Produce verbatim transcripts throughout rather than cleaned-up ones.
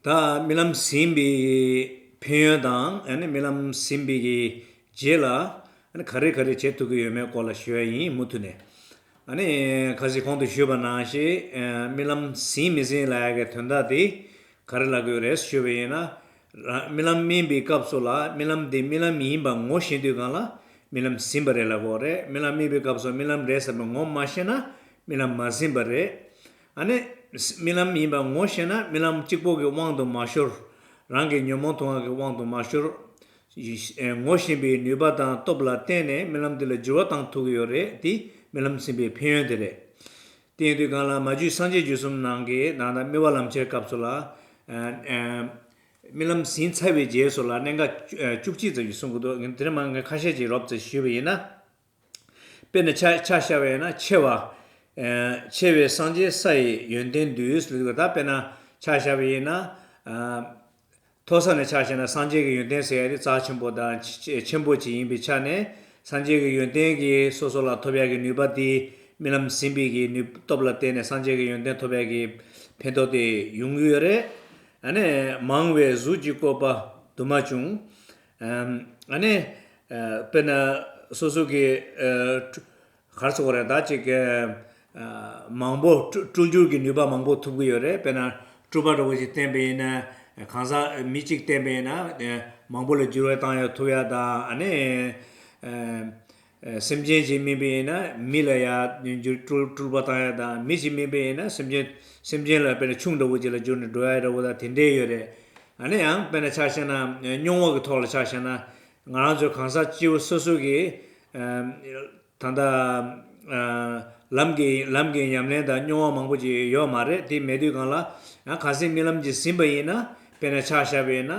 ད་རྨི་ལམ་ཟིན་པའི་ཕན་ཡོན་དང་ཨ་ནི་རྨི་ལམ་ཟིན་པའི་གི་རྗེས་ལ་ཨ་ནི་ག་རེ་ག་རེ་བྱེད་ཐུབ་ཀྱི་ཡོད་མེད་སྐོར་ལ་ཞུ་ཡ་ཡིན་མུ་མཐུད་ནས། ཨ་ནི་ཁ་སང་གོང་དུ་ཞུས་པ་ནང་བཞིན་རྨི་ལམ་ཟིན་མི་ཟིན་ལབ་ཡ་གི་དོན་དག་དེ་ག་རེ་ལབ་ཀྱི་ཡོད་རེད་ཞུས་པ་ཡིན་ན། རྨི་ལམ་རྨིས་པའི་སྐབས་སུ་ལ་རྨི་ལམ་དེ་རྨི་ལམ་ཡིན་པ་ངོ་ཤེས་དུས་སྒང་ལ་རྨི་ལམ་ཟིན་པ་རེད་ལབ་ཀྱི་ཡོད་རེད། རྨི་ལམ་རྨིས་པའི་སྐབས་སུ་རྨི་ལམ་རེད་ཟེར་བ་ངོ་མ་ཤེས་ན་རྨི་ལམ་མ་ཟིན་པ་རེད། ཨ་ནི། རྨི་ལམ་ཡིན་པ་ངོ་ཤེས་ན་རྨི་ལམ་གཅིག་པོ་གི་དབང་དུ་མ་ཤོར། རང་གི་ཉོན་མོངས་དུག་ལྔ་གི་དབང་དུ་མ་ཤོར། ངོ་ཤེས་པའི་ནུས་པ་དང་སྟོབས་ལ་བརྟེན་ནས་རྨི་ལམ་དེ་ལ་འགྱུར་བ་བཏང་ཐུབ་ཀྱི་ཡོད་རེད། དེ་རྨི་ལམ་ཟིན་པའི་ཕན་ཡོན་དེ་རེད། དེ་ཡིན་དུས་སྒང་ལ་མ་རྒྱུད་སངས་རྒྱས་རྒྱུད་གསུམ་ནང་གི་ནང་ན་རྨི་བ་ལམ་ཁྱེར་སྐབས་སུ་ལ། རྨི་ལམ་ཟིན་ཚར་བའི་རྗེས་སུ་ལ་གནད་འགག་བཅུ་གཅིག་ཙམ་ཞིག་གསུང་གི་འདུག་དེ་ནས་མར་ངས་ཁ་ཤས་ཅིག་རོབ་ཙམ་ཞུས་པ་ཡིན་ན། དཔེར་ན་ཆ་ཆ་བཞག་པ་ཡིན་ན་ཆེ་བ། ཆེ་བའི་སངས་རྒྱས་ས་ཡི་ཡོན་ཏན་བསྡུས་ལ་ད་དཔེར་ན་ཆ་བཞག་པ་ཡིན་ན། མཐོ་ས་ནས་ཆ་བཞག་ན་སངས་རྒྱས་ཀྱི་ཡོན་ཏན་ཟེར་ཡ་དེ་རྩ་ཆེན་པོ་དང་ཆེ་ཆེན་པོ་ཅིག་ཡིན་པའི་ཆ་ནས་སངས་རྒྱས་ཀྱི་ཡོན་ཏན་གྱིས་སོ་སོ་ལ་ཐོབ་ཡ་གི་ནུས་པ་དེ་རྨི་ལམ་ཟིན་པའི་གི་ནུས་སྟོབས་ལ་བརྟེན་ནས་སངས་རྒྱས་ཀྱི་ཡོན་ཏན་ཐོབ་ཡ་གི་ཕན་ཐོགས་དེ་ཡོང་གི་ཡོད་རེད། ཨ་ནི་མང་བའི་གཟུགས་ཀྱི་བཀོད་པ་དུ་མ་བྱུང་། ཨ་ནི། དཔེར་ན་སོ་སོ་གི་གར་སོགས་རེད་ད་ཅིག་མང་པོ་སྤྲུལ་སྤྲུལ་སྒྱུར་གྱི་ནུས་པ་མང་པོ་ཐུབ་ཀྱི་ཡོད་རེད། དཔེར་ན་སྤྲུལ་པ་འདྲ་བོ་ཞིག་བསྟན་པ་ཡིན་ན་གང་ཟག་མི་གཅིག་བསྟན་པ་ཡིན་ན་མང་པོ་ལ་འགྱུར་བ་བཏང་ཡ་ཐུབ་ཡ་དང་ཨ་ནི། སེམས་ཅན་ཞིག་སྨིན་པ་ཡིན་ན་མི་ལ་ཡ་འགྱུར་སྤྲུལ་སྤྲུལ་པ་བཏང་ཡ་དང་མི་ཞིག་སྨིན་པ་ཡིན་ན་སེམས་ཅན་སེམས་ཅན་ལ་དཔེར་ན་ཆུང་འདྲ་བོ་ཅིག་ལ་འགྱུར་ནས་འགྲོ་ཡ་འདྲ་བོ་དང་དེ་འདྲས་ཡོད་རེད། ཨ་ནི་ཡང་དཔེར་ན་ཆ་བཞག་ན་རྙོག་དབང་གི་ཐོག་ལ་ཆ་བཞག་ན་ང་རང་ཚོའི་གང་ཟག་སྐྱེ་བོ་སོ་སོ་གི་ད་ལྟ་ལམ་གྱི་ལམ་གྱི་ཉམས་ལེན་དང་རྙོག་དབང་མང་པོ་ཅིག་ཡོད་མ་རེད། དེ་མེད་དུས་སྒང་ལ་ཡང་གལ་སྲིད་རྨི་ལམ་ཅིག་ཟིན་པ་ཡིན་ན་དཔེར་ན་ཆ་བཞག་པ་ཡིན་ན་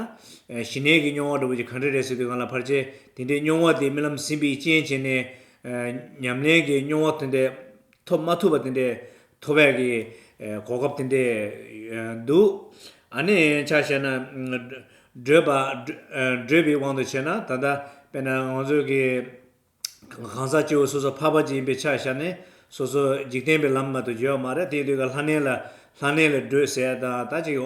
ཞི་གནས་ཀྱི་རྙོག་དབང་འདྲ་བོ་ཅིག་ག་འདྲ་རེད་ཟེར་དུས་སྒང་ལ་ཕལ་ཆེར་དེ་འདྲའི་རྙོག་དབང་དེ་རྨི་ལམ་ཟིན་པའི་རྐྱེན་བྱས་ནས་ཉམས་ལེན་གྱི་རྙོག་དབང་དེ་འདྲས་ཐོབ་མ་ཐུབ་པ་དེ་འདྲས་ཐོབ་ཡག་གི་གོ་སྐབས་དེ་འདྲས་འདུག་ཨ་ནི་ཆ་བཞག་ན་བགྲོད་པ་བགྲོད་པའི་དབང་དུ་བྱས་ན་ད་ལྟ་དཔེར་ན་ང་ཚོ་གི་གང་ཟག་སྐྱེ་བོ་སོ་སོ་འཕགས་པ་ཅིག་ཡིན་པའི་ཆ་བཞག་ནས་སོ་སོ་འཇིག་རྟེན་པའི་ལམ་མ་གཏོགས་བརྗོད་ཡོད་མ་རེད། དེ་དུས་ཀ་ལྷ་གནས་ལ་ལྷ་གནས་ལ་བགྲོད་ཟེར་ཡ་དང་ད་ཅིག་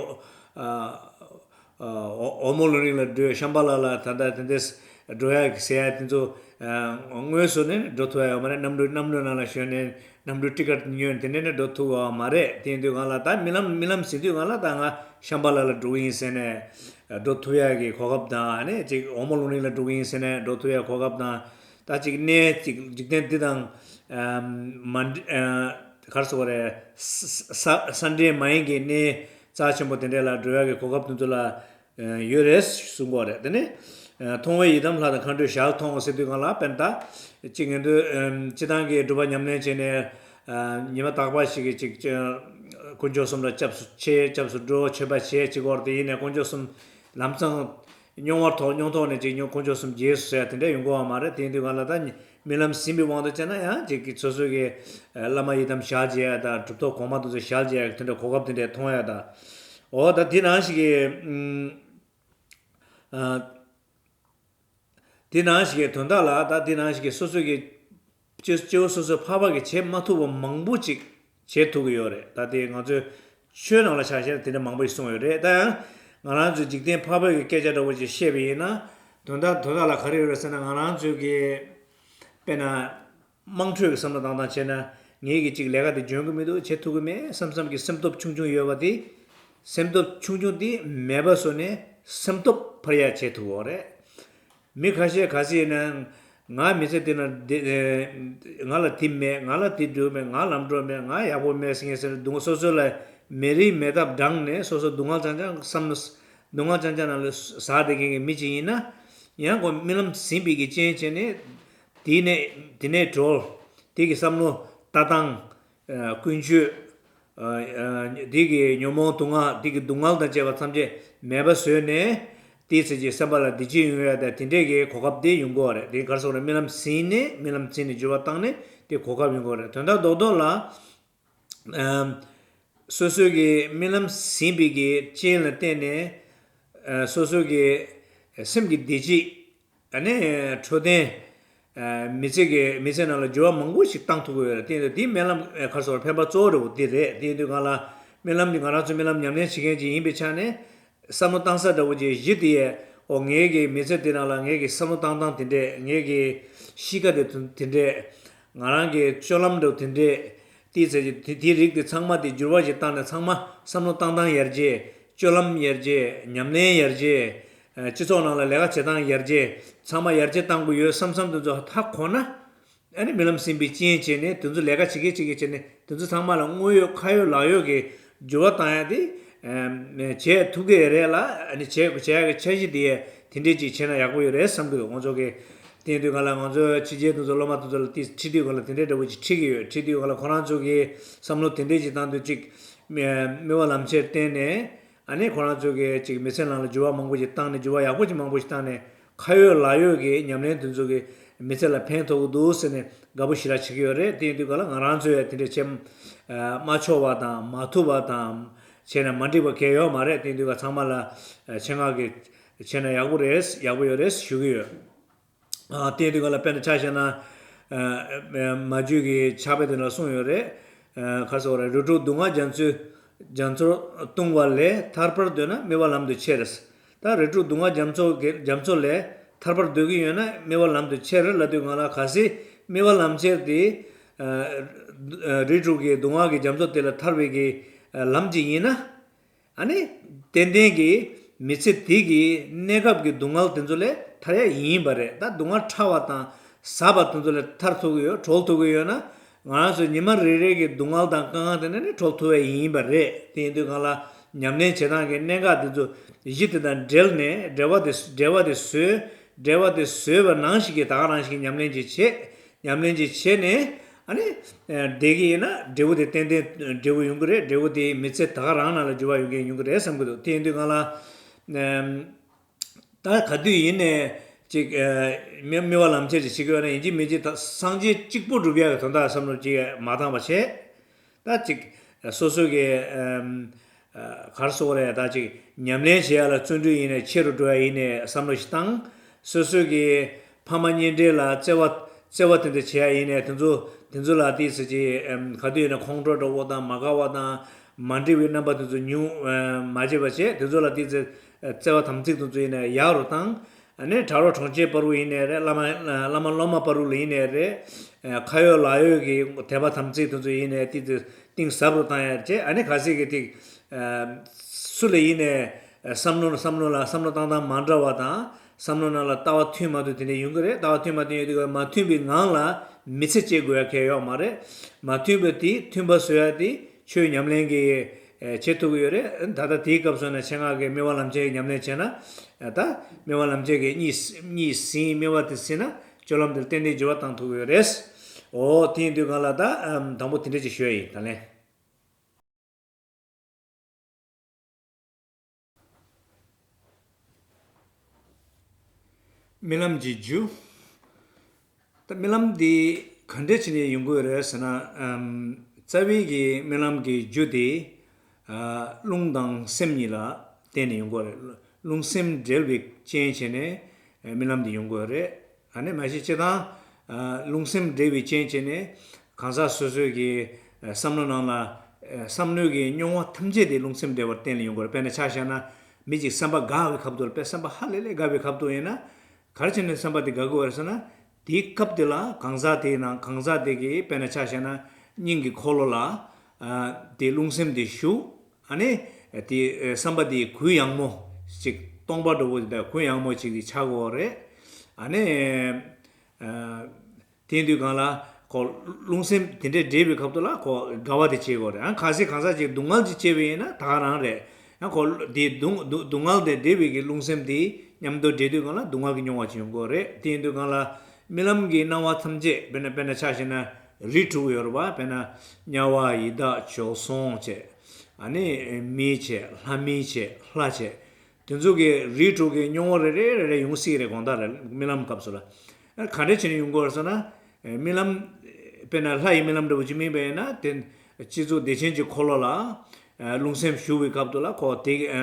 འོ་མོ་ལུང་རིང་ལ་བགྲོད་ཤམྦྷ་ལ་ལ་ད་ལྟ་དེ་འདྲས་བགྲོད་ཡ་ཟེར་ཡ་དེ་ཚོ་དངོས་སུ་ནས་འགྲོ་ཐུབ་ཡ་ཡོད་མ་རེད། གནམ་གྲུ་གནམ་གྲུ་ནང་ལ་ཞོན་ནས་གནམ་གྲུ་ཊི་ཀཊ་ཉོས་དེ་འདྲས་ནས་འགྲོ་ཐུབ་ཡ་མ་རེད། དེ་ཡིན་དུས་སྒང་ལ་ད་རྨི་ལམ་རྨི་ལམ་ཟིན་དུས་སྒང་ལ་ད་ང་ཤམྦྷ་ལ་ལ་འགྲོ་གི་ཡིན་ཟེར་ནས་འགྲོ་ཐུབ་ཡ་གི་གོ་སྐབས་དང་ཨ་ནི་ཅིག་འོ་མོ་ལུང་རིང་ལ་འགྲོ་གི་ཡིན་ཟེར་ནས་འགྲོ་ཐུབ་ཡ་གོ་སྐབས་དང་། ད་ཅིག་གནས་ཅིག་འཇིག་རྟེན་འདི་དང་། མ་འདྲ། ག་རེ་ཟེར་དགོས་རེད། ས་ས་ས་འདྲེས་མ་ཡིན་གྱི་གནས་རྩ་ཆེན་པོ་དེ་འདྲས་ལ་འགྲོ་ཡག་གི་གོ་སྐབས་དེ་ཚོ་ལ་ཡོད་རེད་གསུང་གི་ཡོད་རེད། དེ་ནས་མཐོང་བས་ཡི་དམ་ལྷ་དང་མཁའ་འགྲོའི་ཞལ་མཐོང་ཟེར་དུས་སྒང་ལ་དཔེར་ན་ད་ཅིག་ངན་དུས་སྤྱི་བཏང་གི་སྒྲུབ་པ་ཉམས་ལེན་བྱས་ནས་ཉི་མ་རྟག་པར་ཞིག་གི་ཅིག་དཀོན་མཆོག་གསུམ་ལ་སྐྱབས་སུ་མཆི། སྐྱབས་སུ་འགྲོ། མཆོད་པ་བྱེད་ཅིག་གོ་རེད། དེ་ཡིན་ནས་དཀོན་མཆོག་གསུམ་ལམ་སང་། རྙོག་དབང་ཐོག་རྙོག་ཐོག་ནས་ཅིག་རྙོག་དཀོན་མཆོག་གསུམ་རྗེས་སུ་ཟེར་དེ་འདྲ་ཡོང་གི་ཡོད་མ་རེད། དེ་ཡིན་དུས་སྒང་ལ་ད་རྨི་ལམ་ཟིན་པའི་དབང་དུ་བྱས་ན་ཡང་ཅིག་གི་སོ་སོ་གི་བླ་མ་ཡི་དམ་ཞལ་མཇལ་ཡ་དང་གྲུབ་ཐོབ་གོང་མ་དེ་ཚོ་ཞལ་མཇལ་ཡ་དེ་འདྲ་གོ་སྐབས་དེ་འདྲ་མཐོང་ཡ་དང་། འོ་ད་དེ་ནང་བཞིན་གི་དེ་ནང་བཞིན་གི་དོན་དག་ལ་ད་དེ་ནང་བཞིན་གི་སོ་སོ་གི་སྤྱི་སྤྱི་བོ་སོ་སོའི་འཕགས་པ་གིས་བྱེད་མ་ཐུབ་པ་མང་པོ་ཅིག་བྱེད་ཐུབ་ཀྱི་ཡོད་རེད། ད་དེ་ང་ཚོའི་ཆོས་ནང་ལ་ཆ་བཞག་ན་དེ་འདྲ་མང་པོ་ཞིག་གསུངས་ཡོད་རེད། ད་ཡང་ང་རང་ཚོའི་འཇིག་རྟེན་འཕགས་པའི་གི་སྐད་ཆ་འདྲ་བོ་ཅིག་བཤད་པ་ཡིན་ན་དོན་དག་དོན་དག་ལ་ག་རེ་ཡོད་རེད་ཟེར་ན་ང་རང་ཚོའི་གི་དཔེར་ན་དམངས་ཁྲོད་ཀྱི་བསམ་བློ་བཏང་སྟངས་བྱས་ན་ངེད་ཀྱི་ཅིག་ལས་ཀ་དེ་འཇོན་གི་མི་འདུག་བྱེད་ཐུབ་གི་མེད་བསམ་བསམ་གི་སེམས་སྟོབས་ཆུང་ཆུང་ཡོད་པ་དེ་སེམས་སྟོབས་ཆུང་ཆུང་དེ་མེད་པ་བཟོ་ནས་སེམས་སྟོབས་འཕར་ཡ་བྱེད་ཐུབ་ཡོད་རེད། མི་ཁ་ཤས་ག་ཚོད་ཡིན་ན་ང་མི་ཚེ་འདི་ན་འདི་ང་ལ་འདི་མེད། ང་ལ་འདི་འདུག་མེད། ང་ལམ་འགྲོ་མེད། ང་ཡག་པོ་མེད་ཟེར་མཁན་ཟེར་ན་སྡུག་སོ་སོ་ལ་མེད་རིགས་མེད་ཐབས་བགྲངས་ནས་སོ་སོ་སྡུག་བསྔལ་རྐྱང་རྐྱང་བསམ་ན་སྡུག་བསྔལ་རྐྱང་རྐྱང་ནང་ལ་ཟག་བསྡད་མཁན་གྱི་མི་གཅིག་ཡིན་ན་ཡང་ཁོ་རྨི་ལམ་ཟིན་པའི་གི་རྐྱེན་བྱས་ནས་དེ་ནས་དེ་ནས་གྲོལ། དེ་གི་བསམ་བློ་ལྟ་སྟངས། ཀུན་སྤྱོད། འདི་གི་ཉོན་མོངས་དུག་ལྔ་འདི་གི་སྡུག་བསྔལ་དང་བཅས་པ་ཐམས་ཅད་མེད་པ་བཟོས་ནས་དེའི་ཚེ་གི་སེམས་པ་ལ་བདེ་སྐྱིད་ཡོང་ཡ་དང་དེ་འདྲས་ཀྱི་གོ་སྐབས་དེ་ཡོང་གི་ཡོད་རེད། དེ་ག་རེ་ཟེར་དགོས་རེད། རྨི་ལམ་ཟིན་ནས་རྨི་ལམ་ཟིན་ནས་འགྱུར་བ་བཏང་ནས་དེ་གོ་སྐབས་ཡོང་གི་ཡོད་རེད། དོན་དག་རྡོག་རྡོག་ལ་སོ་སོའི་གི་རྨི་ལམ་ཟིན་པའི་གི་རྐྱེན་ལ་བརྟེན་ནས་སོ་སོའི་གི་སེམས་ཀྱི་བདེ་སྐྱིད། ཨ་ནི་འཕྲོད་བསྟེན། མི་ཚེ་གི་མི་ཚེ་ནང་ལ་འགྱུར་བ་མང་པོ་ཞིག་བཏང་ཐུབ་ཀྱི་ཡོད་རེད། དེ་ཡིན་དུས་དེ་རྨི་ལམ་ག་རེ་ཟེར་དགོས་རེད། ཕན་པ་གཙོ་བོ་འདྲ་བོ་དེ་རེད། དེ་ཡིན་དུས་སྒང་ལ་རྨི་ལམ་འདི་ང་རང་ཚོ་རྨི་ལམ་ཉམས་ལེན་བྱེད་མཁན་ཅིག་ཡིན་པའི་ཆ་ནས་ བསམ་བློ་བཏང་ས་འདྲ་བོ་ཅིག་གཞི་དེ་ཡས། འོ་ངའི་གི་མི་ཚེ་དེ་ནང་ལ་ངའི་གི་བསམ་བློ་བཏང་སྟངས་དེ་འདྲས། ངའི་གི་གཤིས་ཀ་དེ་དེ་འདྲས། ང་རང་གི་སྤྱོད་ལམ་འདྲ་བོ་དེ་འདྲས། དེའི་ཚེ་དེ་དེའི་རིགས་དེ་ཚང་མ་དེ་འགྱུར་བ་ཞིག་བཏང་ནས། ཚང་མ་བསམ་བློ་བཏང་སྟངས་ཡར་རྒྱས། སྤྱོད་ལམ་ཡར་རྒྱས། ཉམས་ལེན་ཡར་རྒྱས། སྤྱི་ཚོགས་ནང་ལ་ལས་ཀ་བྱེད་སྟངས་ཡར་རྒྱས། ཚང་མ་ཡར་རྒྱས་བཏང་དགོས་ཡོད་བསམ་བསམ་དེ་ཚོ་ཧ་གོ་ན། ཨ་ནི་རྨི་ལམ་སེམས་དཔའི་སྤྱན་བྱས་ནས་དེ་ཚོ་ལས་ཀ་བྱེད་ཀྱི་བྱེད་ཀྱི་བྱས་ནས། དེ་ཚོ་ཚང་མ་ལ་དངོས་ཡོད་ཁ་ཡོད་ལག་ཡོད་ཀྱི་འགྱུར་བ་བཏང་ཡ་དེ་ཨམ་བྱེད་ཐུབ་ཀྱི་རེད་ལ། ཨ་ནི་བྱེད་བྱེད་ཡ་གི་འཆར་གཞི་དེ་དེ་འདྲས་ཅིག་བྱས་ན་ཡག་པོ་ཡོད་རེད་བསམ་གྱི་འདུག་ང་ཚོ་གི་དེ་ཡིན་དུས་ག་ལ་ང་ཚོ་ཕྱི་རྒྱལ་དེ་ཚོ་སློབ་མ་དེ་ཚོ་ལ་དེ་ཁྲིད་དུས་ག་ལ་དེ་འདྲས་འདྲ་བོ་ཅིག་ཁྲིད་ཀྱི་ཡོད། ཁྲིད་དུས་ག་ལ་ཁོ་རང་ཚོ་གི་བསམ་བློ་དེ་འདྲས་ཅིག་བཏང་དུས་ཅིག་སྨེ་བ་ལམ་ཁྱེར་བསྟན་ནས། ཨ་ནི་ཁོ་རང་ཚོ་གི་ཅིག་མི་ཚེ་ནང་ལ་འགྱུར་བ་མང་པོ་ཞིག་བཏང་ནས། འགྱུར་བ་ཡག་པོ་ཅིག་མང་པོ་ཞིག་བཏང་ནས། ཁ་ཡོད་ལག་ཡོད་ཀྱི་ཉམས་ལེན་དེ་ཚོ་གི་མི་ཚེ་ལ་ཕན་ཐོགས་ཀྱི་འདུག་ཟེར་ནས་དགའ་པོ་ཞེ་དྲག་བྱེད་ཀྱི་ཡོད་རེད། དེ་ཡིན་དུས་ག་ལ་ང་རང་ཚོས་ཡང་དེ་འདྲ་བྱེད་མ་ཆོག་པ་དང་། མ་ཐུབ་པ་དང་། བྱས་ན་མ་འགྲིག་པ་གང་ཡང་ཡོད་མ་རེད། དེ་ཡིན་དུས་ག་ཚང་མ་ལ་ཆེད་མངགས་ཀྱིས་བྱས་ན་ཡག་པོ་རེད། ཡག་པོ་ཡོད་རེད་ཞུ་གི་ཡོད། ཨ་དེ་དུས་ག་ལ་དཔེར་ན་ཆ་བཞག་ན། ཨ་མ་རྒྱུད་ཀྱི་ཕྱག་དཔེ་དེ་ལ་གསུངས་ཡོད་རེད། ཨ་ག་རེ་ཟེར་དགོས་རེད། རིགས་དྲུག་སྡུག་བསྔལ་རྒྱ་མཚོའི་རྒྱ་མཚོར་ལྟུང་བ་ལས་ཐར་པར་འདོད་ན་སྨེ་བ་ལམ་དུ་ཁྱེར། ད་རིགས་དྲུག་སྡུག་བསྔལ་རྒྱ་མཚོ་གི་རྒྱ་མཚོ་ལས་ཐར་པར་འདོད་ཀྱི་ཡོད་ན་སྨེ་བ་ལམ་དུ་ཁྱེར་ལབ་དུས་ག་ལ། གལ་སྲིད་སྨེ་བ་ལམ་ཁྱེར་དེ་ཨ་རིགས་དྲུག་གི་སྡུག་བསྔལ་གྱི་རྒྱ་མཚོ་དེ་ལས་ཐར་བའི་གི་ལམ་ཅིག་ཡིན་ན། ཨ་ནི་ཏན་ཏན་གྱིས་མི་ཚེ་འདི་གི་གནས་སྐབས་ཀྱི་སྡུག་བསྔལ་དེ་ཚོ་ལས་ཐར་ཡ་ཡིན་པ་རེད། ད་སྡུག་བསྔལ་ཕྲ་བ་དང་ཟབ་པ་དེ་ཚོ་ལས་ཐར་ཐུབ་ཀྱི་ཡོད། གྲོལ་ཐུབ་ཀྱི་ཡོད་ན། ང་རང་ཚོ་ཉི་མ་རེ་རེ་གི་སྡུག་བསྔལ་དང་དཀའ་ངལ་དེ་ནས་ནི་གྲོལ་ཐུབ་པ་ཡིན་པ་རེད། དེ་ཡིན་དུས་ག་ལ་ཉམས་ལེན་བྱེད་སྟངས་ཀྱི་གནད་འགག་དེ་ཚོ་གཞི་དེ་དང་འབྲེལ་ནས། འབྲེལ་བ་དེ་འབྲེལ་བ་དེ་བཟོས། འབྲེལ་བ་དེ་བཟོས་པ་ནང་བཞིན་གྱི་ད་ག་རང་བཞིན་གྱི་ཉམས་ལེན་ཅིག་བྱེད། ཉམས་ལེན་ཅིག་བྱས་ནས། ཨ་ནི་བསྡད་ཀྱི་ཡིན་ན་འབྲས་བུ་དེ་ཏན་ཏན་འབྲས་བུ་ཡོང་གི་རེད། འབྲས་བུ་དེ་མི་ཚེ་ད་ག་རང་ནང་ལ་འགྱུར་བ་ཡོང་གི་ཡོང་གི་རེད་བསམ་གྱི་འདུག་དེ་ཡིན་དུས་ག་ལ་ཨམ་ད་ག་དུས་ཡིན་ནས་ཅིག་ཨ་སྨེ་སྨེ་བ་ལམ་ཁྱེར་ཅིག་བྱེད་ཀྱི་ཡོད་ན། ཡིན་གཅིག་མིན་གཅིག་ད་སངས་རྒྱས་གཅིག་པུ་སྒྲུབ་ཡག་གི་དོན་དག་བསམ་བློ་ཅིག་མ་བཏང་བ་བྱས། ད་ཅིག་སོ་སོ་གི་ཨམ་ཨ་ག་རེ་ཟེར་དགོས་རེད། ད་ཅིག་ཉམས་ལེན་བྱེད་ཡ་ལ་བརྩོན་འགྲུས་ཡིན་ནའི་ཆེ་རུ་འགྲོ་ཡ་ཡིན་ནའི་བསམ་བློ་ཞིག་བཏང་། སོ་སོ་གི་ཕ་མ་གཉེན་འབྲེལ་ལ་བརྩེ་བ་བརྩེ་བ་དེ་འདྲ་བྱེད་ཡ་ཡིན་ནའི་དེ་ཚོ་དེ་ཚོ་ལ་ཏོག་ཙམ་ཅིག་ཨམ་ག་དུས་ཡིན་ན་ཁོང་ཁྲོ་འདྲ་བོ་དང་། མ་དགའ་བ་དང་། མ་འགྲིག་པའི་རྣམ་པ་དེ་ཚོ་ཉུང་ཨ་མ་བྱེད་པ་བྱས། དེ་ཚོ་ལ་ཏོག་ཙམ་ཨ་བརྩེ་བ་དམ་ཚིག་དེ་ཚོ་ཡིན་ནའི་ཡག་རུ་བཏང་། ཨ་ནི་དྲ་གྲོགས་གྲོགས་མཆེད་བར་དུ་ཡིན་ནའི་རེད། བླ་མ་བླ་མ་སློབ་མ་བར་དུ་ལ་ཡིན་ནའི་རེད། ཨ་ཁ་ཡོད་ལག་ཡོད་ཀྱི་དད་པ་དམ་ཚིག་དེ་ཚོ་ཡིན་ནའི་དེ་ཚོ་གཏིང་ཟབ་རུ་བཏང་ཡ་བྱས། ཨ་ནི་གལ་སྲིད་ཀྱི་ཐིག་ཨ་སུ་ལ་ཡིན་ནའི་བསམ་བློ་བསམ་བློ་ལ་བསམ་བློ་བཏང་སྟངས་མ་འདྲ་བ་དང་། བསམ་བློ་ནང་ལ་ལྟ་བ་མཐུན་མ་མཐུན་དེ་འདྲ་ཡོང་གི་རེད། ལྟ་བ་མཐུན་མ་མཐུན་ཡོད་དུས་མ་མཐུན་པའི་ངང་ལ་མི་ཚེ་སྐྱེལ་དགོས་ཡ་གང་ཡང་ཡོད་མ་རེད། མ་མཐུན་པ་དེ་མཐུན་པ་བཟོ་ཡ་དེ་ཆོས་ཉམས་ལེན་གྱིས་ཨེ་བྱེད་ཐུབ་ཀྱི་ཡོད་རེད། ད་ལྟ་དེའི་སྐབས་སུ་ན་ཆེད་མངགས་ཀྱི་སྨེ་བ་ལམ་ཁྱེར་གྱི་ཉམས་ལེན་བྱས་ན། ཨ་ད་སྨེ་བ་ལམ་ཁྱེར་གྱི་གཉིད་གཉིད་ཟིན། སྨེ་བ་དེ་ཟིན་ན་སྤྱོད་ལམ་དེར་ཏན་ཏན་འགྱུར་བ་བཏང་ཐུབ་ཀྱི་ཡོད་རེད། འོ་དེ་ཡིན་དུས་ག་ལ་ད་ཨམ་དང་པོ་དེ་འདྲ་ཅིག་ཞུ་ཡ་ཡིན། ད་ལན། རྨི་ལམ་གྱི་རྒྱུ། ད་རྨི་ལམ་འདི་ག་འདྲ་བྱས་ནས་ཡོང་གི་ཡོད་རེད་ཟེར་ན། ཨམ་རྩ་བའི་གི་རྨི་ལམ་གྱི་རྒྱུ་དེ་ཨ་རླུང་དང་སེམས་གཉིས་ལ་བརྟེན་ནས་ཡོང་གི་ཡོད་རེད། རླུང་སེམས་འབྲེལ་བའི་རྐྱེན་བྱས་ནས་ཨ་རྨི་ལམ་འདི་ཡོང་གི་ཡོད་རེད། ཨ་ནི་མ་གཞི་སྤྱིར་བཏང་ཨ་རླུང་སེམས་འབྲེལ་བའི་རྐྱེན་བྱས་ནས་གང་ཟག་སོ་སོའི་གི་ཨ་བསམ་བློ་ནང་ལ་ཨ་བསམ་བློའི་གི་རྙོག་དྲ་ཐམས་ཅད་དེ་རླུང་སེམས་འབྲེལ་བར་བརྟེན་ནས་ཡོང་གི་ཡོད་རེད། དཔེར་ན་ཆ་བཞག་ན། མི་གཅིག་བསམ་པ་དགའ་བའི་སྐབས་དུ་ལ། དཔེ་བསམ་པ་ཧ་ལས་ལས་དགའ་བའི་སྐབས་དུ་ཡིན་ན། ག་རེ་བྱས་ནས་བསམ་པ་དེ་དགའ་གི་ཡོད་རེད་ཟེར་ན། དེའི་སྐབས་དེ་ལ་གང་ཟག་དེའི་ནང་གང་ཟག་དེ་གི་དཔེར་ན་ཆ་བཞག་ན་སྙིང་གི་འཁོར་ལོ་ལ་ཨ་དེ་རླུང་སེམས་དེ་ཞུགས། ཨ་ནི་དེ་ཨ་བསམ་པ་དེ་གུ་ཡངས་མོ་ཅིག་སྟོང་པ་འདྲ་བོ་དེ་གུ་ཡངས་མོ་ཅིག་དེ་ཆགས་ཀྱི་ཡོད་རེད། ཨ་ནི་ཨ། དེ་དུས་གང་ལ་ཁོ་རླུང་སེམས་དེ་འདྲའི་འདྲེས་པའི་སྐབས་དུ་ལ་ཁོ་དགའ་བ་དེ་སྐྱེ་དགོས་རེད། ཨ་གལ་སྲིད་གང་ཟག་ཅིག་སྡུག་བསྔལ་ཅིག་སྐྱེས་པ་ཡིན་ན་ད་ག་རང་རེད། ཨ་ཁོ་དེ་སྡུག་སྡུག་སྡུག་བསྔལ་དེ་འདྲེས་པའི་གི་རླུང་སེམས་དེ་མཉམ་དུ་འདྲེས་དུས་གང་ལ་སྡུག་བསྔལ་གྱི་མྱོང་བ་ཅིག་ཡོང་གི་ཡོད་རེད། དེ་ཡིན་དུས་གང་ལ་རྨི་ལམ་གྱི་སྣང་བ་ཐམས་ཅད་དཔེར་ན་དཔེར་ན་ཆ་བཞག་ན་རིགས་དྲུག་ཡོད་རེད་པ། དཔེར་ན་དམྱལ་བ་ཡི་དྭགས་བྱོལ་སོང་བྱས། ཨ་ནི་མི་བྱས། ལྷ་མི་བྱས། ལྷ་བྱས། དེ་ཚོ་གི་རིགས་དྲུག་གི་མྱོང་བ་རེ་རེ་རེ་རེ་ཡོང་སྲིད་རེད། དགོངས་དག་རེད། རྨི་ལམ་སྐབས་སུ་ལ། ཨ་ག་འདྲ་བྱས་ནས་ཡོང་གི་ཡོད་རེད་ཟེར་ན། ཨ་རྨི་ལམ། དཔེར་ན་ལྷ་ཡི་རྨི་ལམ་འདྲ་བོ་ཅིག་རྨིས་པ་ཡིན་ན། དེ་སྤྱི་གཙུག་བདེ་ཆེན་གྱི་འཁོར་ལོ་ལ་ཨ་རླུང་སེམས་ཞུགས་པའི་སྐབས་དུ་ལ་ཁོ་དེ་ཨ་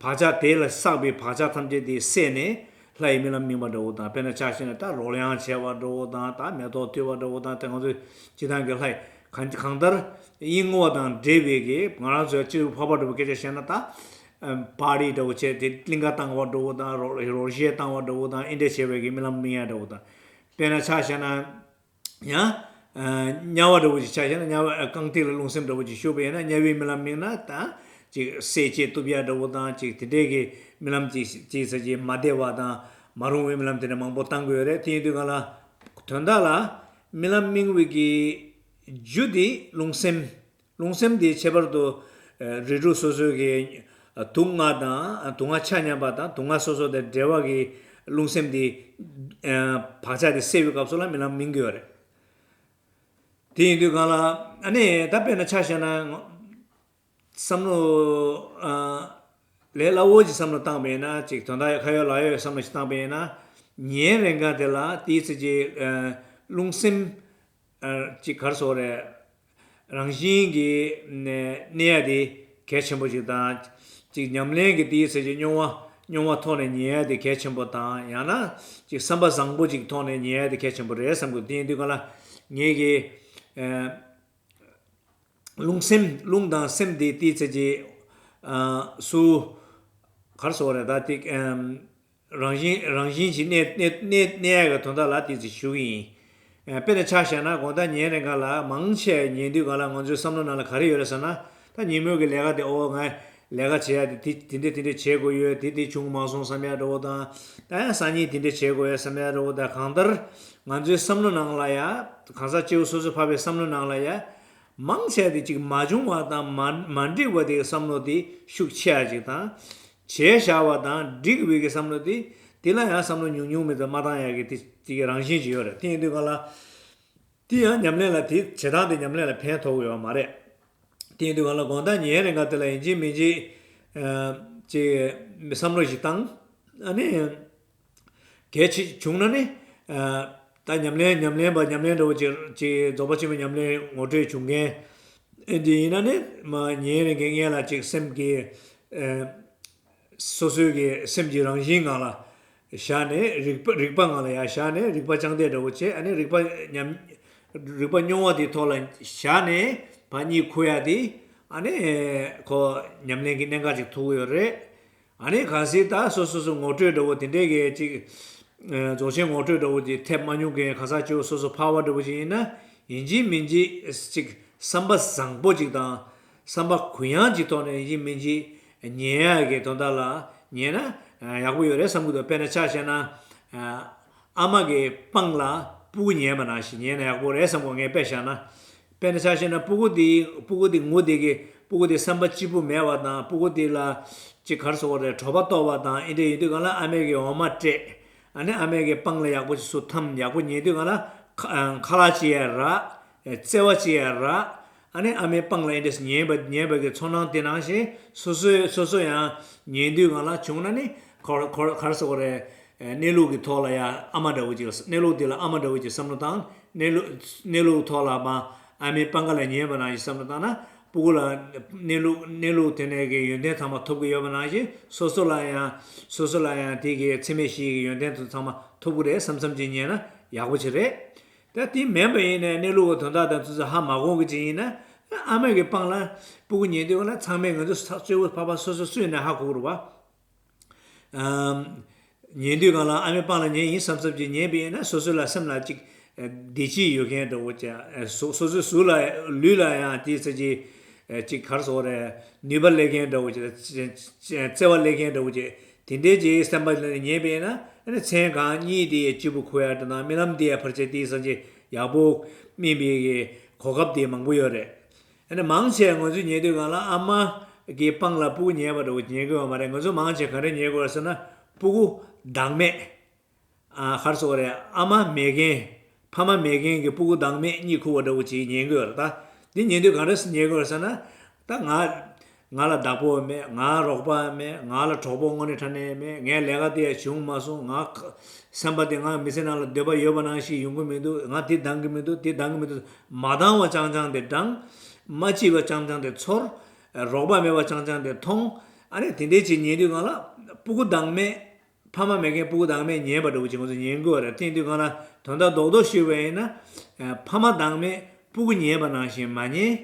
བག་ཆགས་དེ་ལ་བསགས་པའི་བག་ཆགས་ཐམས་ཅད་དེ་བསལ་ནས་ལྷ་ཡི་རྨི་ལམ་རྨིས་པ་འདྲ་བོ་དང་། དཔེར་ན་ཆ་བཞག་ན་ད་རོལ་དབྱངས་བྱས་པ་འདྲ་བོ་དང་། ད་མེ་ཏོག་མཐུད་པ་འདྲ་བོ་དང་། དེ་ང་ཚོའི་སྤྱིར་བཏང་གི་ལྷ་ཡི་གང་གང་ལྟར་དབྱིངས་འོག་དང་འབྲེལ་བའི་གི་ང་རང་ཚོའི་སྤྱི་བོ་འཕགས་པ་འདྲ་བོ་སྐད་ཆ་བཤད་ན། ད་ པར་ཊི་འདྲ་བོ་བྱས་ཏེ་གླིང་ག་བཏང་བ་འདྲ་བོ་དང་རོ་རོ་ཤས་བཏང་བ་འདྲ་བོ་དང་ཨེ་འདྲ་བྱས་པའི་གི་རྨི་ལམ་རྨི་ཡ་འདྲ་བོ་དང་། དཔེར་ན་ཆ་བཞག་ན། ཡང་། དམྱལ་བ་འདྲ་བོ་ཅིག་ཆ་བཞག་ན་དམྱལ་བ་རྐང་མཐིལ་ལ་རླུང་སེམས་འདྲ་བོ་ཅིག་ཞུགས་པ་ཡིན་ན་དམྱལ་བའི་རྨི་ལམ་རྨིས་ན་ད་ཅིག་བསད་རྐྱེན་གཏུབ་ཡ་འདྲ་བོ་དང་ཅིག་དེ་འདྲའི་གི་རྨི་ལམ་ཅིག་ཅིག་ཟེར་གྱི་མ་བདེ་བ་དང་མ་རུང་བའི་རྨི་ལམ་དེ་འདྲ་མང་པོ་བཏང་གི་ཡོད་རེད། དེ་ཡིན་དུས་གང་ལ་དོན་དག་ལ་རྨི་ལམ་རྨིང་བའི་གི་རྒྱུ་དེ་རླུང་སེམས། རླུང་སེམས་དེ་ཁྱད་པར་དུ་རིགས་དྲུག་སོ་སོའི་གི་དུག་ལྔ་དང་དུག་ལྔ་ཆ་མཉམ་པ་དང་དུག་ལྔ་སོ་སོ་དང་འབྲེལ་བ་གི་རླུང་སེམས་དེ་བག་ཆགས་དེ་སད་པའི་སྐབས་སུ་ལ་རྨི་ལམ་རྨིང་གི་ཡོད་རེད། དེ་ཡིན་དུས་གང་ལ་ཨ་ནི་ད་དཔེར་ན་ཆ་བཞག་ན་བསམ་བློ་ལས་སླ་བོ་ཅིག་བསམ་བློ་བཏང་པ་ཡིན་ན་ཅིག་དོན་དག་ཁ་ཡོད་ལག་ཡོད་བསམ་བློ་ཞིག་བཏང་པ་ཡིན་ན་ཉིན་རེ་འགའ་དེ་ལ་དེའི་ཚེ་ཅིག་རླུང་སེམས་ཅིག་གར་སོགས་རེད། རང་བཞིན་གྱི་གནས་ཡ་དེ་གལ་ཆེན་པོ་ཞིག་དང་། ཅིག་ཉམས་ལེན་གྱི་དེའི་ཚེ་ཅིག་རྙོང་བ་རྙོང་བ་ཐོག་ནས་ཉན་ཡ་དེ་གལ་ཆེན་པོ་དང་ཡང་ན་ཅིག་བསམ་པ་བཟང་པོ་ཅིག་ཐོག་ནས་ཉན་ཡ་དེ་གལ་ཆེན་པོ་རེད་བསམ་གི་འདུག་དེ་ཡིན་དུས་གང་ལ་ངེད་ཀྱི་རླུང་སེམས་རླུང་དང་སེམས་དེ་དེའི་ཚེ་ཅིག་སུ་གར་སོགས་རེད་ད་དེ། རང་བཞིན་རང་བཞིན་གྱིས་གནས་གནས་གནས་གནས་ཡག་གི་དོན་དག་ལ་དེ་ཚོ་ཞུ་གི་ཡིན། དཔེར་ན་ཆ་བཞག་ན་དགོང་དག་ཉལ་རན་ག་ལ་མང་ཆེ་ཉལ་དུས་ག་ལ་ང་ཚོའི་བསམ་བློ་ནང་ལ་ག་རེ་ཡོད་རེད་ཟེར་ན། ད་ཉིན་མོའི་གི་ལས་ཀ་དེ་ཨོ་ང་ལས་ཀ་བྱེད་ཡ་དེ་དེ་དེ་འདྲས་དེ་འདྲས་བྱེད་དགོས་ཡོད་དེ་དེ་བྱུང་མ་སོང་བསམ་ཡ་འདྲ་བོ་དང་། ད་ཡང་སང་ཉིན་དེ་འདྲས་བྱེད་དགོས་ཡ་བསམ་ཡ་འདྲ་བོ་དང་གང་ལྟར་ང་ཚོའི་བསམ་བློ་ནང་ལ་ཡ་གང་ཟག་སྐྱེ་བོ་སོ་སོ་ཕ་བའི་བསམ་བློ་ནང་ལ་ཡ། མང་ཆེ་བ་དེ་ཅིག་མ་བྱུང་བ་དང་མ་མ་འགྲིག་པ་དེ་གི་བསམ་བློ་དེ་ཤུགས་ཆེ་བ་ཅིག་དང་། བྱས་བཞག་པ་དང་འགྲིག་པའི་གི་བསམ་བློ་དེ་དེ་ལ་ཡང་བསམ་བློ་ཉུང་ཉུང་མེད་ཙམ་མ་བཏང་ཡག་གི་དེ་དེ་གི་རང་བཞིན་ཅིག་ཡོད་རེད། དེ་ཡིན་དུས་གང་ལ་དེ་ཡང་ཉམས་ལེན་ལ་དེ་བྱེད་སྟངས་དེ་ཉམས་ལེན་ལ་ཕན་ཐོགས་ཡོད་མ་རེད། དེ་ཡིན་དུས་གང་ལ་དགོང་དག་ཉལ་རན་ག་དེ་ལ་ཡིན་གཅིག་མིན་གཅིག་ཅིག་བསམ་བློ་ཞིག་བཏང་ཨ་ནི། གལ་ཆེ་བྱུང་ན་ནི། ད་ཉམས་ལེན་ཉམས་ལེན་པ་ཉམས་ལེན་འདྲ་བོ་ཅིག་ཅིག་རྫོགས་པ་ཆེན་པོའི་ཉམས་ལེན་ངོ་སྤྲོད་བྱུང་མཁན། ཨེ་འདི་ཡིན་ན་ནི་མ་ཉན་རེ་མཁན་ངས་ལ་ཅིག་སེམས་ཀྱི། སོ་སོའི་གི་སེམས་ཀྱི་རང་བཞིན་ངང་ལ་བཞག་ནས་རིག་པ་རིག་པ་ངང་ལ་ཡར་བཞག་ནས་རིག་པ་བཅང་འདས་འདྲ་བོ་བྱས་ཨ་ནི་རིག་པ་ཉམས། རིག་པ་རྙོང་བ་དེའི་ཐོག་ལ་བཞག་ནས་ཕར་གཉིད་ཁུག་ཡ་དེ་ཨ་ནི་ཁོ་ཉམས་ལེན་གྱི་གནད་འགག་ཅིག་ཐུག་ཡོད་རེད། ཨ་ནི་གལ་སྲིད་ད་སོ་སོ་སོ་ངོ་སྤྲོད་འདྲ་བོ་དེ་འདྲའི་གི་ཅིག་རྫོགས་ཆེན་ངོ་སྤྲོད་འདྲ་བོ་ཅིག་ཐེབས་མ་མྱོང་མཁན་ག་ས་ཅིག་སོ་སོ་ཕལ་པ་འདྲ་བོ་ཅིག་ཡིན་ན་ཡིན་གཅིག་མིན་གཅིག་ཅིག་བསམ་པ་བཟང་པོ་ཅིག་དང་བསམ་པ་གུ་ཡངས་ཅིག་ཐོག་ནས་ཡིན་གཅིག་མིན་གཅིག་ཉན་ཡ་གི་དོན་དག་ལ་ཉན་ན་ཡག་པོ་ཡོད་རེད་བསམ་གི་འདུག་དཔེར་ན་ཆ་བཞག་ན། ཨ་མ་གི་པང་ལ་སྤུ་གུ་ཉལ་བ་ནང་བཞིན་ཉལ་ན་ཡག་པོ་རེད་བསམ་གི་ངས་དཔེ་བཞག་ན། དཔེར་ན་ཆ་བཞག་ན་སྤུ་གུ་དེ་སྤུ་གུ་དེ་ངུ་དེ་གི་སྤུ་གུ་དེ་བསམ་པ་སྐྱིད་པོ་མེད་པ་དང་སྤུ་གུ་དེ་ལ་ཅིག་གར་སོང་བ་རེད་གྲོད་པ་ལྟོགས་པ་དང་ཨེ་འདྲ་ཡིན་དུས་གང་ལ་ཨ་མས་གི་འོ་མ་སྤྲད། ཨ་ནི་ཨ་མས་གི་པང་ལ་ཡག་པོ་ཅིག་སུ་འཐམ་ཡག་པོ་ཉལ་དུས་གང་ལ་ཁ་ཁ་ལག་ཅིག་ཡ་རག་བརྩེ་བ་ཅིག་ཡ་རག་ཨ་ནི་ཨ་མའི་པང་ལ་ཨེ་འདྲས་ཉན་པ་ཉན་པ་གི་ཚོར་སྣང་དེ་ནང་བཞིན་སོ་སོའི་སོ་སོ་ཡང་ཉན་དུས་གང་ལ་བྱུང་ན་ནི་ཁོ་ཁོ་གར་སོང་བ་རེད། གནས་ལུགས་ཀྱི་ཐོག་ལ་ཡ་ཨ་མ་འདྲ་བོ་ཅིག་གནས་ལུགས་དེ་ལ་ཨ་མ་འདྲ་བོ་ཅིག་བསམ་བློ་བཏང་གནས་ལུགས་གནས་ལུགས་ཐོག་ལ་མ་ཨ་མའི་པང་ཁ་ལ་ཉན་པ་ནང་བཞིན་བསམ་བློ་བཏང་ན་སྤུ་གུ་ལ་གནས་ལུགས་གནས་ལུགས་དེ་ནས་ཀྱི་ཡོན་ཏན་ཚང་མ་ཐོབ་ཀྱི་ཡོད་པ་ནང་བཞིན་སོ་སོ་ལ་ཡང་སོ་སོ་ལ་ཡང་དེ་གི་འཚེ་མེད་ཞི་བའི་ཡོན་ཏན་དེ་ཚང་མ་ཐོབ་ཀྱི་རེད་བསམ་བསམ་ཅིག་ཉན་ན་ཡག་པོ་ཅིག་རེད། ད་དེ་མིན་པ་ཡིན་ནའི་གནས་ལུགས་ཀྱི་དོན་དག་དང་ཚུལ་ཚུལ་ཧ་མ་གོ་གི་ཅིག་ཡིན་ན་ཨ་མ་གི་པང་ལ་སྤུ་གུ་ཉལ་དུས་ལ་ཚང་མས་ང་ཚོ་གཙོ་བོ་ཕ་ཕ་སོ་སོ་སུ་ཡིན་ན་ཧ་གོ་གི་རེད་བ། ཉན་དུས་གང་ལ་ཨ་མའི་པང་ལ་ཉན་ཡིན་བསམ་བསམ་གྱིས་ཉན་པ་ཡིན་ན་སོ་སོ་ལ་སེམས་ལ་ཅིག་བདེ་སྐྱིད་ཡོད་མཁན་འདྲ་བོ་ཅིག་སོ་སོ་སོའི་གཟུགས་ལ་ལུས་ལ་ཡང་དེའི་ཚེ་ཅིག་ཅིག་གར་སོགས་རེད་ནུས་པ་སླེབས་མཁན་འདྲ་བོ་ཅིག་བརྩེ་བ་སླེབས་མཁན་འདྲ་བོ་ཅིག་དེ་འདྲའི་ཅིག་སེམས་པ་ལ་ཉན་པ་ཡིན་ན་ཨ་ནི་མཚན་གང་གཉིད་དེ་ཡང་སྐྱིད་པོ་ཁུག་ཡ་འདྲ་དང་རྨི་ལམ་དེ་ཡང་ཕལ་ཆེར་དེའི་སང་ཅིག་ཡག་པོ་རྨིས་པའི་གོ་སྐབས་དེ་མང་པོ་ཡོད་རེད། ཨ་ནི་མང་ཆེ་ང་ཚོས་ཉལ་དུས་སྒང་ལ་ཨ་མ་གི་པང་ལ་སྤུ་གུ་ཉལ་བ་འདྲ་བོ་ཉལ་གི་ཡོད་མ་རེད། ང་ཚོ་མང་ཆེ་ག་རེ་ཉལ་གི་ཡོད་ཟེར་ན་སྤུ་གུ་བདག་མེད། ཨ་གར་སོགས་རེད་ཨ་མ་མེད་མཁན། ཕ་མ་མེད་མཁན་གྱི་སྤུ་གུ་བདག་མེད་གཉིད་ཁུག་པ་འདྲ་བོ་ཅིག་ཉལ་གི་ཡོད་རེད་ད། འདི་ཉལ་དུས་ག་འདྲ་སེ་ཉལ་གི་ཡོད་ཟེར་ན། ད་ང་ང་ལ་བདག་པོ་མེད། ང་རོགས་པ་མེད། ང་ལ་གྲོགས་པོ་དངོས་གནས་དྲང་གནས་མེད། ངའི་ལས་ཀ་དེ་ཡང་བྱུང་མ་སོང་། ང་ཁ་སེམས་པ་དེ་ང་མི་ཚེ་ནང་ལ་འདོད་པ་ཡོད་པ་ནང་བཞིན་ཡོང་གི་མི་འདུག་ང་དེ་འདང་གི་མི་འདུག་དེ་འདང་གི་མི་འདུག་མ་འདང་བ་རྐྱང་རྐྱང་དེ་འདང་། མ་སྐྱིད་པ་རྐྱང་རྐྱང་དེ་ཚོར། རོགས་པ་མེད་པ་རྐྱང་རྐྱང་དེ་མཐོང་། ཨ་ནི་དེ་འདྲའི་ཅིག་ཉལ་དུས་སྒང་ལ་སྤུ་གུ་བདག་མེད། ཕ་མ་མེད་མཁན་སྤུ་གུ་བདག་མེད་ཉལ་བ་འདྲ་བོ་ཅིག་ང་ཚོ་ཉན་དགོས་པ་རེད། དེ་དུས་སྒང་ལ་དོན་དག་རྡོག་རྡོག་ཞུས་པ་ཡིན་ན། ཕ་མ་བདག་མེད་སྤུ་གུ་ཉལ་བ་ནང་བཞིན་མ་ཉལ།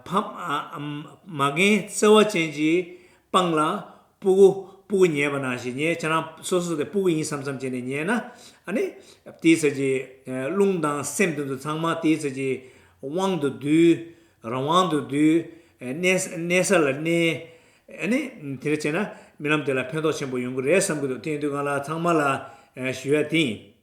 ཕ་མ་མ་རྒན་བརྩེ་བ་ཅན་གྱི་ སྤང་ལ་སྤུ་གུ་སྤུ་གུ་ཉལ་བ་ནང་བཞིན་ཉལ། ཁྱེད་རང་སོ་སོ་དེ་སྤུ་གུ་ཡིན་བསམ་བསམ་བྱས་ནས་ཉལ་ན། ཨ་ནི་དེའི་ཚེ་གི་རླུང་དང་སེམས་དེ་ཚོ་ཚང་མ་དེའི་ཚེ་གི་དབང་དུ་བསྡུས། རང་དབང་དུ་བསྡུས། གནས་གནས་ས་ལ་གནས། ཨ་ནི་དེ་འདྲ་བྱས་ན་རྨི་ལམ་དེ་ལ་ཕན་ཐོགས་ཆེན་པོ་ཡོང་གི་རེད་བསམ་གྱི་འདུག་དེ་ཡིན་དུས་གང་ལ་ཚང་མ་ལ་ཞུ་ཡ་དེ་ཡིན།